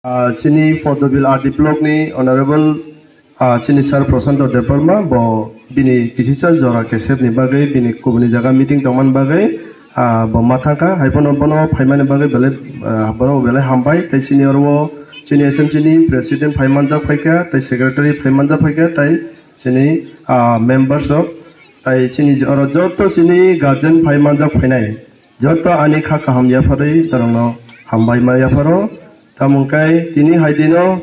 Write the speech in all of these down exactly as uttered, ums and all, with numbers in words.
Ah, chini Podobil R D block ni Honorable, ah, chini Sir Prashanto Debbarma, bo bini kisisa jora kesep ni bagwi, bini kubuni jaga meeting tongmani bagwi, ah, bo ma thangkha, hai phano bono phaimani bagwi belai, ah, bono belai hambai, tei chini oro chini S M C ni President phaimanjak phaikha, tei Secretary phaimanjak phaikha, tei chini, ah, members rok, tei chini oro joto chini guardian phaimanjak phainai. Joto ani kha kaham yapharwi norokno hambai ma yapharo. Tamo hwnkhe tini hai dino,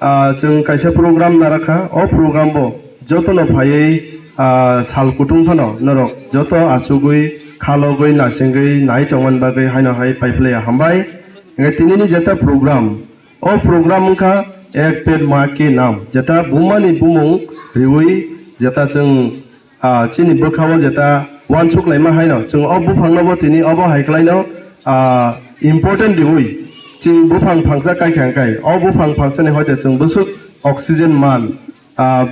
ah, chwng kaisa program narakha. O program bo jotono phaiwi, ah, sal kutung phano norok joto achugwi, khalogwi, nasingwi nai tongmani bagwi haino hai paiphlaiya hambai. Hwnkhe tinini jeta program, o program wngkha Ek Ped Maa Ke Naam, jeta bumani bumung riwi jeta chwng ah, chini bwkhao jeta uansuk laima haino, chwng o buphangno bo tini obo hai khlaino, ah, important riwi, chini buphang phangsa kaikha hwnkhe, o buphang phangsani hoite chwng bwswk oxygen man, ah,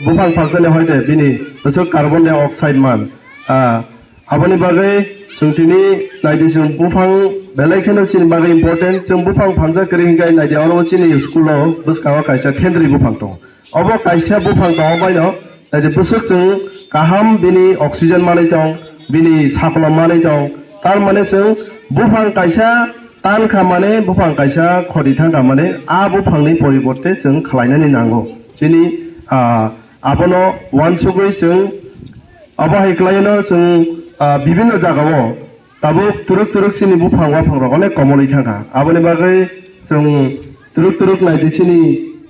buphang phangsani hoite bini bwswk carbon dioxide man, ah, aboni bagwi chwng tini naidi, chwng buphang belai kheno chini bagwi important, chwng buphang phangsa kwrwi hwnkhe naidi, oro chini school o bwskango kaisa thendri buphang tongo. Obo kaisa buphang tongo baino, naidi bwswk chwng kaham bini oxygen manwi tong, bini sakolom manwi tong. Tar mane chwng buphang kaisa tan kha mane, buphang kaisa khoti thang kha mane, a buphangni poriborte chwng khlainani nango. Chini, ah, abono uansugwi chwng abo hai khlaino chwng, ah, bibinno jagao tabuk twrwk twrwk chini buphang waphangrok onek komolwi thangkha. Aboni bagwi chwng twrwk twrwk naidi chini,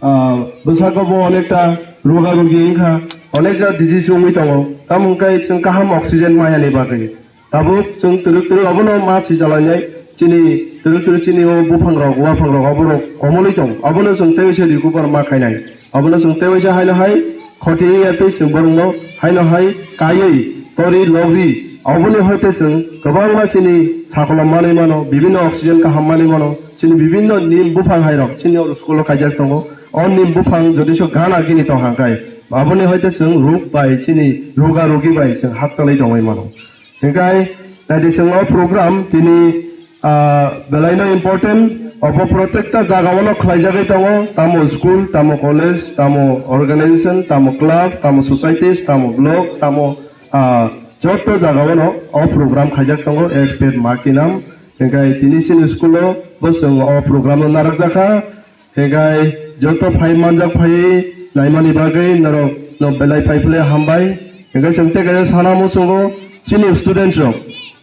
ah, bwsako bo onekta ruga rugi wngkha, onekta disease wngwi tongo. Tamo hwnkhe chwng kaham oxygen mayani bagwi tabuk chwng twrwk twrwk abono ma swijalainai chini twrwk twrwk chini o buphangrok waphangrok oborok komolwi tong. Abono chwng tei waisa recover ma khainai. Abono chwng tei waisa haino hai khoti wngya tei chwng borokno haino hai kaiwi tori logri. Oboni hoite chwng kwbangma chini sakolom manwi mano, bibinno oxygen kaham manwi mano, chini bibinno nim buphang hairok chini oro school o kaijak tongo. O nim buphang jodi so gana gini tong hang khai, aboni hoite chwng ruk bai chini ruga rugi bai chwng hakchalwi tongwi mano. Hingkai naidi chwng o program tini, ah, belaino important. Obo protekta jagao no khlaijagwi tongo, tamo school, tamo college, tamo organization, tamo club, tamo societies, tamo block, tamo, ah, joto jagao no o program khaijak tongo, Ek Ped Maa Ke Naam. Hingkai tini chini school o bo chwng o program no narakjakha. Hingkai joto phai manjak phai naimani bagwi norok no belai paiphle hambai. Hingkai chwng tei kaisa sana muchungo chini students rok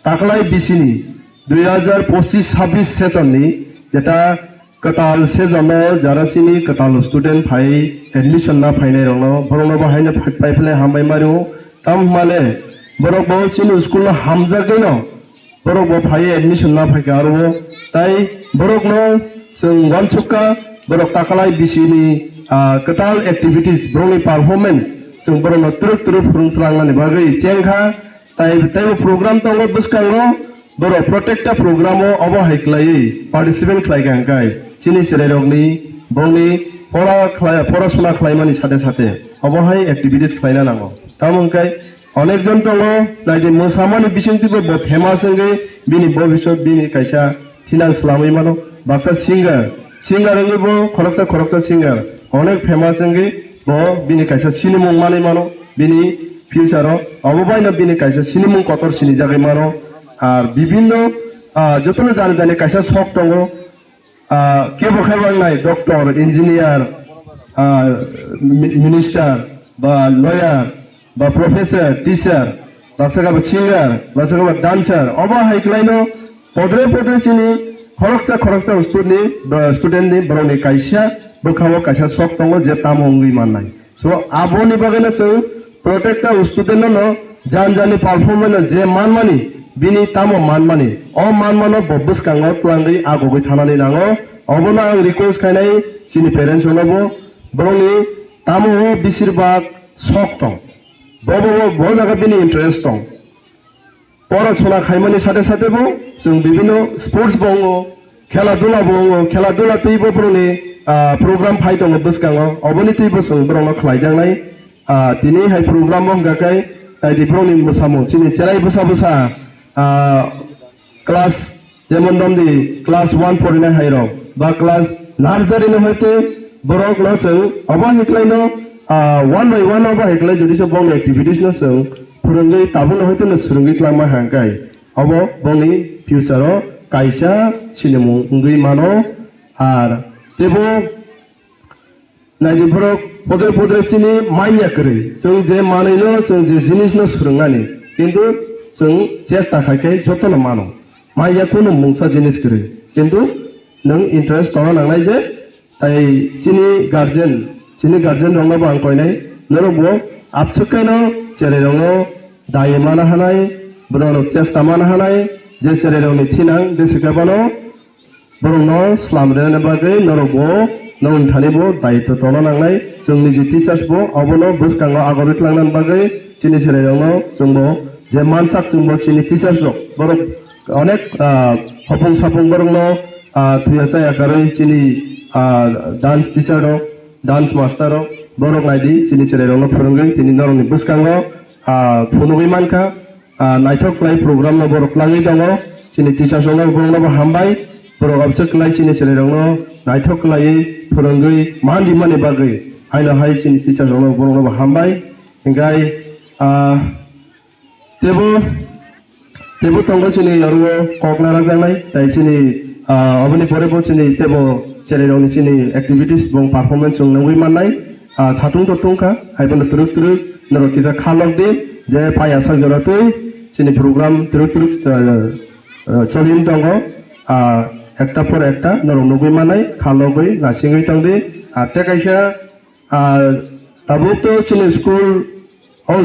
taklai bisini dui hazar pochis sabis session ni jeta kwtal session no jara chini kwtal student phai admission na phainai rokno borokno bo haino paiphle hambai mario. Tam hwnmale borok bo chini school no hamjagwi no borok bo phaiwi admission na phaikha aro o. Tai borokno chwng uansukha, borok takalai bisini, ah, kwtal activities, borokni performance chwng borokno twrwk twrwk phwrwng twlangnani bagwi chengkha. Tai teibo program tongo bwskango, borok protekta program o obo hai khlaiwi participate khlaikha hwnkhe chini chwrairokni borokni pora khlai, porasona khlaimani sate sate obo hai activities khlaina nango. Tamo hwnkhe Onekjon tongo, naidi mwsamani bisingtwibo bo famous wngwi bini bobiswt bini kaisa thinang swlamwi mano. Baksa singer, singer wngwi bo khoroksa khoroksa singer onek famous wngwi bo bini kaisa sinimung manwi mano bini future o. Obo baino bini kaisa sinimung kotor sinijagwi mano. Ar bibinno, ah, jotono jani jani kaisa sok tongo. Ah, kebo khe bangnai doctor, engineer, ah, mi-, minister, ba lawyer, ba professor, teacher, ba saka ba singer, ba saka ba dancer, obo hai khlaino podre podre chini khoroksa khoroksa student ni, ba student ni borokni kaisa bwkhao kaisa sok tongo je tamo wngwi mannai. So, aboni bagwino chwng protekta student no jan jani performance no je manmani, bini tamo manmani, o manmano bo bwskango twlangwi agugwi thanani nango. Obono ang request khainai chini parents no bo, borokni tamo o bisir bak sok tong, bo bo bo jaga bini interest tong. Pora sona khaimani sate sate bo chwng bibinno sports bo wngo, khela dula bo wngo, khela dula twi bo borokni, ah, program phai tongo bwskango, oboni twi bo chwng borokno khlaijaknai. Ah, tini hai program bo hwnkha khe, tai di borokni mwsamung chini cherai bwsa bwsa, ah, class, jemon romdi class one porinai hai rok ba class Nursery no hoite borok no chwng obo hiklai no, ah, one by one obo hiklai jodi se bongni activities no chwng phwrwngwi tabuk no hoite no swrwngwi tlangma hangkai obo bongni future o kaisa sinimung wngwi mano. Ar tebo naidi borok podre podre chini manya kwrwi chwng je manwi no chwng je jinis no swrwngnani kintu chwng chesta khai khai joto no mano. Manya kunu mungsa jinis kwrwi, kintu nwng interest tongna nangnai je, tai chini guardian, chini guardian rokno bo ang koinai, norok bo abswk khe no cherai rokno dai mana hanai, borok rok chesta mana hanai, je cherai rokni thinang besi khe bono borokno slam rwna bagwi norok bo nokni thani bo daitw tongna nangnai. Chwngni je teachers bo obono bwskango agorwi tlangnani bagwi chini cherai rokno chwngbo je mansak chwngbo chini teachers rok borok onek, ah, hopung sapung borokno, ah, thuya chaya karwi chini, ah, dance teacher rok, dance master rok, borok naidi chini cherai rokno phwrwngwi tini norokni bwskango, ah, phunugwi mankha, ah, naithok khlai program no borok kwlangwi tongo. Chini teachers rokno borokno bo hambai, borok abse kwlai chini cherai rokno naithok khlaiwi phwrwngwi man rimani bagwi haino hai chini teachers rokno borokno bo hambai. Hinkhe, ah, Tebo, tebo tongo chini oro kok narakjaknai, tai chini, ah, oboni pore bo chini tebo cherai rokni chini activities bong performance chwng nugwi mannai. Ah, satung to tungkha, hai bono twrwk twrwk norok kisa kha lok di, je pai aswk jora twi chini program twrwk twrwk, ah, ah, choli tongo. Ah, ekta por ekta norok nugwi mannai, kha logwi nasingwi tongdi. Ah, tei kaisa, ah, tabuk to chini school, o